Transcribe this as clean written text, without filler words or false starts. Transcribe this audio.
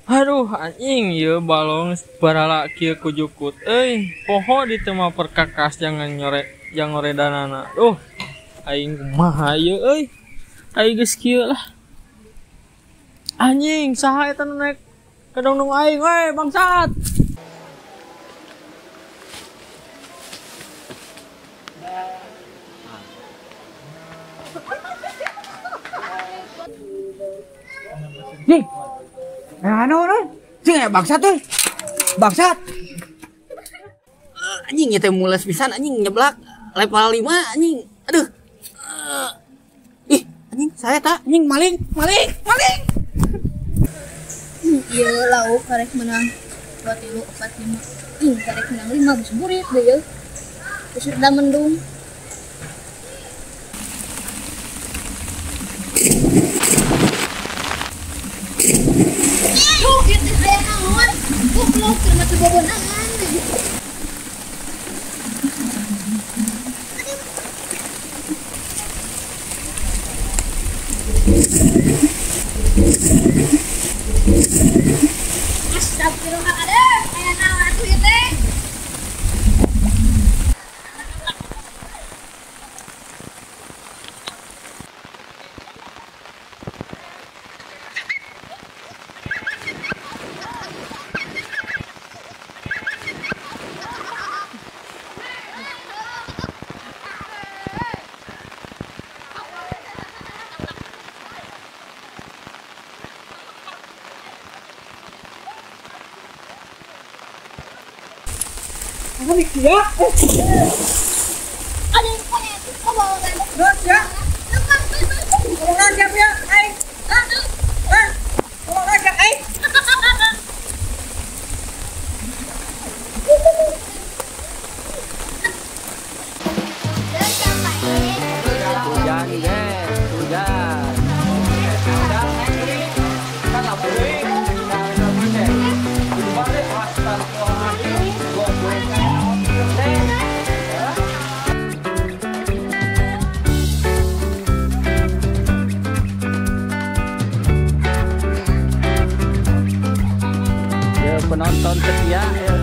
Aduh anjing ieu balong barala kieu ku jukut euy, poho di teu mah perkakas jangan nyore jangan ngoredanana. Duh, aing kumaha ieu euy. Aing geus kieu lah. Anjing, saha eta nu naek ka dongdong aing we bangsat. Nih. Anu cing bangsat euy. Bangsat. Anjing ieu teh mules pisan anjing nyeblak level 5 anjing. Aduh. Ih, anjing saya tak anjing maling, maling, maling. Ieu lauk karek menang 2 3 4 5. Ih, karek menang 5 geus burit deui yeuh. Geus rada mendung. Duh, ieu teh aya naon? Goblok keur mah teu bobonahan. Astagfirullahaladzim, aya naon atuh ieu teh? Ya. Hujan guys, hujan. Ya, penonton setia ya.